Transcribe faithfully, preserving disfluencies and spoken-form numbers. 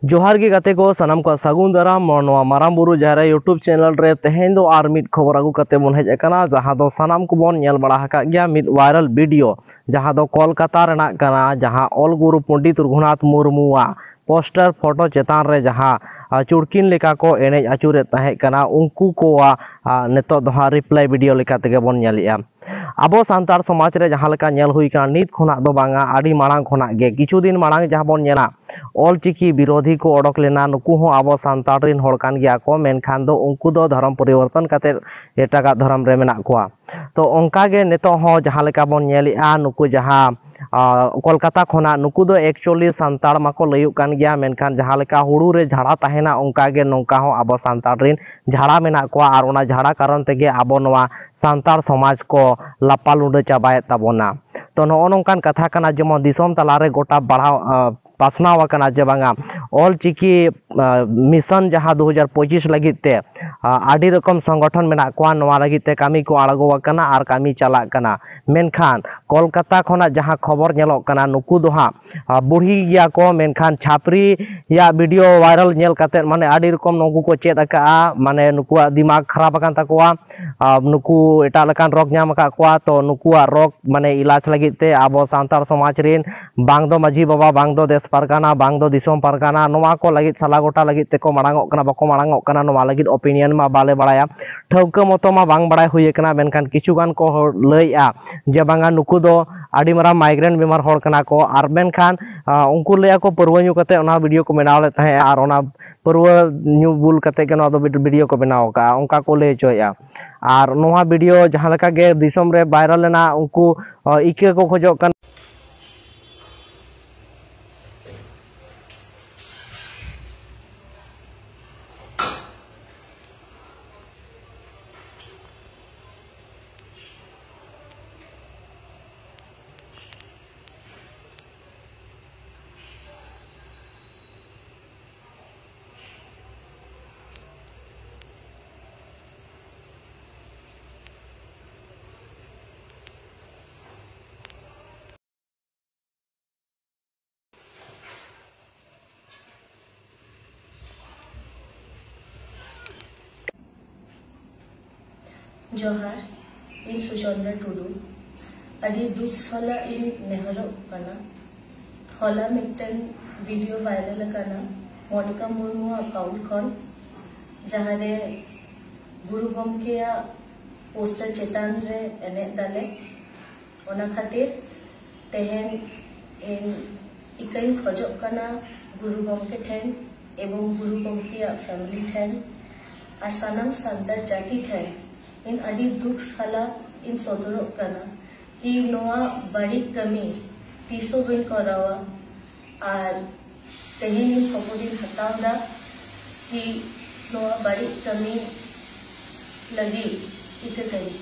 ᱡᱚᱦᱟᱨ ᱜᱮ ᱜᱟᱛᱮ ᱠᱚ, ᱥᱟᱱᱟᱢ ᱠᱚ ᱥᱟᱹᱜᱩᱱ ᱫᱟᱨᱟᱢ ᱱᱚᱣᱟ ᱢᱟᱨᱟᱝ ᱵᱩᱨᱩ ᱡᱟᱦᱮᱨ ᱟᱭᱳ YouTube channel ᱨᱮ᱾ ᱛᱮᱦᱮᱧ ᱫᱚ ᱟᱨ ᱢᱤᱫ ᱠᱷᱚᱵᱚᱨ ᱟᱹᱜᱩ ᱠᱟᱛᱮ ᱵᱚᱱ ᱦᱮᱡ ᱟᱠᱟᱱᱟ, ᱡᱟᱦᱟᱸ ᱫᱚ ᱥᱟᱱᱟᱢ ᱠᱚᱵᱚᱱ ᱧᱮᱞ ᱵᱟᱲᱟ ᱟᱠᱟᱫ ᱜᱮᱭᱟ, ᱢᱤᱫ viral video, ᱡᱟᱦᱟᱸ ᱫᱚ ᱠᱳᱞᱠᱟᱛᱟ ᱨᱮᱱᱟᱜ ᱠᱟᱱᱟ, ᱡᱟᱦᱟᱸ ᱚᱞ ᱜᱩᱨᱩ ᱯᱚᱱᱰᱤᱛ ᱨᱚᱜᱷᱩᱱᱟᱛᱷ ᱢᱩᱨᱢᱩᱣᱟᱜ poster photo ᱪᱮᱛᱟᱱ ᱨᱮ ᱡᱟᱦᱟᱸ, ᱟ, ᱪᱩᱲᱠᱤᱱ ᱞᱮᱠᱟ ᱠᱚ ᱮᱱᱮᱡ ᱟᱹᱪᱩᱨᱮᱫ ᱛᱟᱦᱮᱸ ᱠᱟᱱᱟ, ᱩᱱᱠᱩ ᱠᱚᱣᱟᱜ, ᱟ, ᱱᱤᱛᱚᱜ ᱫᱚ ᱦᱟᱸᱜ reply video ᱞᱮᱠᱟ ᱛᱮᱜᱮ ᱵᱚᱱ ᱧᱮᱞᱮᱜᱼᱟ᱾ ᱟᱵᱚ ᱥᱟᱱᱛᱟᱲ ᱥᱚᱢᱟᱡᱽ ᱨᱮ ᱡᱟᱦᱟᱸ ᱞᱮᱠᱟ ᱧᱮᱞ ᱦᱩᱭ ᱠᱟᱱᱟ, ᱱᱤᱛ ᱠᱷᱚᱱᱟᱜ ᱫᱚ ᱵᱟᱝᱟ, ᱟᱹᱰᱤ ᱢᱟᱲᱟᱝ ᱠᱷᱚᱱᱟᱜ ᱜᱮ, ᱠᱤᱪᱷᱩ ᱫᱤᱱ ᱢᱟᱲᱟᱝ ᱡᱟᱦᱟᱸ ᱵᱚᱱ ᱧᱮᱞᱟ, ᱚᱞ ᱪᱤᱠᱤ ᱵᱤᱨᱳᱫᱷᱤ ᱠᱚ ᱚᱰᱚᱠ ᱞᱮᱱᱟ, ᱱᱩᱠᱩ ᱦᱚᱸ ᱟᱵᱚ ᱥᱟᱱᱛᱟᱲ ᱨᱤᱱ ᱦᱚᱲ ᱠᱟᱱ ᱜᱮᱭᱟ ᱠᱚ, ᱢᱮᱱᱠᱷᱟᱱ ᱫᱚ ᱩᱱᱠᱩ ᱫᱚ ᱫᱷᱚᱨᱚᱢ ᱯᱚᱨᱤᱵᱚᱨᱛᱚᱱ ᱠᱟᱛᱮ ᱮᱴᱟᱜᱟᱜ ᱫᱷᱚᱨᱚᱢ ᱨᱮ ᱢᱮᱱᱟᱜ ᱠᱚᱣᱟ᱾ ᱛᱚ ᱚᱱᱠᱟ ᱜᱮ ᱱᱤᱛᱚᱜ ᱦᱚᱸ ᱡᱟᱦᱟᱸ ᱞᱮᱠᱟ ᱵᱚᱱ ᱧᱮᱞᱮᱜᱼᱟ, ᱱᱩᱠᱩ ᱡᱟᱦᱟᱸ, ᱟ, ᱠᱳᱞᱠᱟᱛᱟ ᱠᱷᱚᱱᱟᱜ, ᱱᱩᱠᱩ ᱫᱚ actually ᱥᱟᱱᱛᱟᱲ ᱢᱟᱠᱚ ᱞᱟᱹᱭᱚᱜ ᱠᱟᱱ ᱜᱮᱭᱟ, ᱢᱮᱱᱠᱷᱟᱱ ᱡᱟᱦᱟᱸ ᱞᱮᱠᱟ ᱦᱩᱲᱩ ᱨᱮ ᱡᱷᱟᱲᱟ ᱛᱟᱦᱮᱱᱟ, ᱚᱱᱠᱟ ᱜᱮ ᱱᱚᱝᱠᱟ ᱦᱚᱸ ᱟᱵᱚ ᱥᱟᱱᱛᱟᱲ ᱨᱤᱱ ᱡᱷᱟᱲᱟ ᱢᱮᱱᱟᱜ ᱠᱚᱣᱟ, ᱟᱨ ᱚᱱᱟ ᱡᱷᱟᱲᱟ ᱠᱟᱨᱚᱱ ᱛᱮᱜᱮ ᱟᱵᱚ ᱱᱚᱣᱟ ᱥᱟᱱᱛᱟᱲ ᱥᱚᱢᱟᱡᱽ ᱠᱚ ᱞᱟᱯᱟ ᱞᱩᱸᱰᱟᱹ ᱪᱟᱵᱟᱭᱮᱫ ᱛᱟᱵᱚᱱᱟ᱾ ᱛᱚ ᱱᱚᱜᱼᱚ ᱱᱚᱝᱠᱟᱱ ᱠᱟᱛᱷᱟ ᱠᱟᱱᱟ, ᱡᱮᱢᱚᱱ ᱫᱤᱥᱚᱢ ᱛᱟᱞᱟᱨᱮ ᱜᱚᱴᱟ ᱵᱟᱲᱦᱟᱣ, ᱟ, ᱯᱟᱥᱱᱟᱣ ᱟᱠᱟᱱᱟ ᱡᱮ ᱵᱟᱝᱟ, ᱚᱞ ᱪᱤᱠᱤ, ᱟ, mission ᱡᱟᱦᱟᱸ ᱫᱩ ᱦᱟᱡᱟᱨ ᱯᱚᱸᱪᱤᱥ ᱞᱟᱹᱜᱤᱫ ᱛᱮ, ᱟ, ᱟᱹᱰᱤ ᱨᱚᱠᱚᱢ ᱥᱚᱝᱜᱚᱴᱷᱚᱱ ᱢᱮᱱᱟᱜ ᱠᱚᱣᱟ, ᱱᱚᱣᱟ ᱞᱟᱹᱜᱤᱫ ᱛᱮ ᱠᱟᱹᱢᱤ ᱠᱚ ᱟᱬᱜᱚ ᱟᱠᱟᱱᱟ ᱟᱨ ᱠᱟᱹᱢᱤ ᱪᱟᱞᱟᱜ ᱠᱟᱱᱟ᱾ ᱢᱮᱱᱠᱷᱟᱱ ᱠᱳᱞᱠᱟᱛᱟ ᱠᱷᱚᱱᱟᱜ ᱡᱟᱦᱟᱸ ᱠᱷᱚᱵᱚᱨ ᱧᱮᱞᱚᱜ ᱠᱟᱱᱟ, ᱱᱩᱠᱩ ᱫᱚ ᱦᱟᱸᱜ, ᱟ, ᱵᱩᱲᱦᱤ ᱜᱮᱭᱟ ᱠᱚ, ᱢᱮᱱᱠᱷᱟᱱ ᱪᱷᱟᱯᱨᱤ ᱭᱟᱜ video viral ᱧᱮᱞ ᱠᱟᱛᱮᱫ, ᱢᱟᱱᱮ, ᱟᱹᱰᱤ ᱨᱚᱠᱚᱢ ᱱᱩᱠᱩ ᱠᱚ ᱪᱮᱫ ᱟᱠᱟᱜᱼᱟ, ᱢᱟᱱᱮ, ᱱᱩᱠᱩᱣᱟᱜ ᱫᱤᱢᱟᱜᱽ ᱠᱷᱟᱨᱟᱯ ᱟᱠᱟᱱ ᱛᱟᱠᱚᱣᱟ, ᱟᱨ ᱱᱩᱠᱩ ᱮᱴᱟᱜ ᱞᱮᱠᱟᱱ ᱨᱳᱜᱽ ᱧᱟᱢ ᱟᱠᱟᱫ ᱠᱚᱣᱟ᱾ ᱛᱚ ᱱᱩᱠᱩᱣᱟᱜ ᱨᱳᱜᱽ, ᱢᱟᱱᱮ, ᱤᱞᱟᱡᱽ ᱞᱟᱹᱜᱤᱫ ᱛᱮ ᱟᱵᱚ ᱥᱟᱱᱛᱟᱲ ᱥᱚᱢᱟᱡᱽ ᱨᱤᱱ, ᱵᱟᱝ ᱫᱚ ᱢᱟᱹᱡᱷᱤ ᱵᱟᱵᱟ, ᱵᱟᱝ ᱫᱚ ᱫᱮᱥ ᱯᱟᱨᱜᱟᱱᱟ, ᱵᱟᱝ ᱫᱚ ᱫᱤᱥᱚᱢ ᱯᱟᱨᱜᱟᱱᱟ, ᱱᱚᱣᱟ ᱠᱚ ᱞᱟᱹᱜᱤᱫ ᱥᱟᱞᱟ ᱜᱚᱴᱟ ᱞᱟᱹᱜᱤᱫ ᱛᱮᱠᱚ ᱢᱟᱲᱟᱝᱚᱜ ᱠᱟᱱᱟ, ᱵᱟᱠᱚ ᱢᱟᱲᱟᱝᱚᱜ ᱠᱟᱱᱟ, ᱱᱚᱣᱟ ᱞᱟᱹᱜᱤᱫ opinion ᱢᱟ ᱵᱟᱞᱮ ᱵᱟᱲᱟᱭᱟ, ᱴᱷᱟᱹᱣᱠᱟᱹ ᱢᱚᱛᱚ ᱢᱟ ᱵᱟᱝ ᱵᱟᱲᱟᱭ ᱦᱩᱭ ᱟᱠᱟᱱᱟ᱾ ᱢᱮᱱᱠᱷᱟᱱ ᱠᱤᱪᱷᱩ ᱜᱟᱱ ᱠᱚ ᱦᱚᱲ ᱞᱟᱹᱭᱮᱜᱼᱟ ᱡᱮ ᱵᱟᱝᱟ, ᱱᱩᱠᱩ ᱫᱚ ᱟᱹᱰᱤ ᱢᱟᱨᱟᱝ migraine ᱵᱤᱢᱟᱨ ᱦᱚᱲ ᱠᱟᱱᱟ ᱠᱚ, ᱟᱨ ᱢᱮᱱᱠᱷᱟᱱ, ᱟ, ᱩᱱᱠᱩ ᱞᱟᱹᱭᱟ ᱠᱚ ᱯᱟᱹᱨᱣᱟᱹ ᱧᱩ ᱠᱟᱛᱮ ᱚᱱᱟ video ᱠᱚ ᱵᱮᱱᱟᱣ ᱞᱮᱫ ᱛᱟᱦᱮᱸᱜᱼᱟ, ᱟᱨ ᱚᱱᱟ ᱯᱟᱹᱨᱣᱟᱹ ᱧᱩ ᱵᱩᱞ ᱠᱟᱛᱮ ᱜᱮ ᱱᱚᱣᱟ ᱫᱚ video ᱠᱚ ᱵᱮᱱᱟᱣ ᱟᱠᱟᱜᱼᱟ, ᱚᱱᱠᱟ ᱠᱚ ᱞᱟᱹᱭ ᱦᱚᱪᱚᱭᱮᱫᱼᱟ᱾ ᱟᱨ ᱱᱚᱣᱟ video ᱡᱟᱦᱟᱸ ᱞᱮᱠᱟ ᱜᱮ ᱫᱤᱥᱚᱢ ᱨᱮ viral ᱞᱮᱱᱟ, ᱩᱱᱠᱩ, ᱟ, ᱤᱠᱟᱹ ᱠᱚ ᱠᱷᱚᱡᱚᱜ ᱠᱟᱱᱟ᱾ ᱡᱚᱦᱟᱨ, ᱤᱧ ᱥᱩᱪᱚᱱᱫᱨᱟ ᱴᱩᱰᱩ᱾ ᱟᱹᱰᱤ ᱫᱩᱠ ᱥᱟᱞᱟᱜ ᱤᱧ ᱱᱮᱦᱚᱨᱚᱜ ᱠᱟᱱᱟ᱾ ᱦᱚᱞᱟ ᱢᱤᱫᱴᱮᱱ ᱵᱷᱤᱰᱤᱭᱳ ᱵᱷᱟᱭᱨᱟᱞ ᱟᱠᱟᱱᱟ ᱢᱚᱱᱤᱠᱟ ᱢᱩᱨᱢᱩ ᱟᱜ ᱟᱠᱟᱣᱩᱱᱴ ᱠᱷᱚᱱ, ᱡᱟᱦᱟᱸᱨᱮ ᱜᱩᱨᱩ ᱜᱚᱢᱠᱮᱭᱟᱜ ᱯᱳᱥᱴᱟᱨ ᱪᱮᱛᱟᱱ ᱨᱮ ᱮᱱᱮᱡ ᱫᱟᱞᱮ᱾ ᱚᱱᱟ ᱠᱷᱟᱹᱛᱤᱨ ᱛᱮᱦᱮᱧ ᱤᱧ ᱤᱠᱟᱹᱧ ᱠᱷᱚᱡᱚᱜ ᱠᱟᱱᱟ ᱜᱩᱨᱩ ᱜᱚᱢᱠᱮ ᱴᱷᱮᱱ ᱮᱵᱚᱝ ᱜᱩᱨᱩ ᱜᱚᱢᱠᱮᱭᱟᱜ ᱯᱷᱮᱢᱤᱞᱤ ᱴᱷᱮᱱ ᱟᱨ ᱥᱟᱱᱟᱢ ᱥᱟᱱᱛᱟᱲ ᱡᱟᱹᱛᱤ ᱴᱷᱮᱱ᱾ ᱤᱧ ᱟᱹᱰᱤ ᱫᱩᱠ ᱥᱟᱞᱟᱜ ᱤᱧ ᱥᱚᱫᱚᱨᱚᱜ ᱠᱟᱱᱟ ᱠᱤ ᱱᱚᱣᱟ ᱵᱟᱹᱲᱤᱡ ᱠᱟᱹᱢᱤ ᱛᱤᱥ ᱦᱚᱸ ᱵᱟᱹᱧ ᱠᱚᱨᱟᱣᱟ᱾ ᱟᱨ ᱛᱮᱦᱮᱧ ᱤᱧ ᱥᱚᱯᱚᱫ ᱤᱧ ᱦᱟᱛᱟᱣ ᱮᱫᱟ ᱠᱤ ᱱᱚᱣᱟ ᱵᱟᱹᱲᱤᱡ ᱠᱟᱹᱢᱤ ᱞᱟᱹᱜᱤᱫ ᱤᱠᱟᱹ ᱠᱟᱹᱧ ᱯᱮ᱾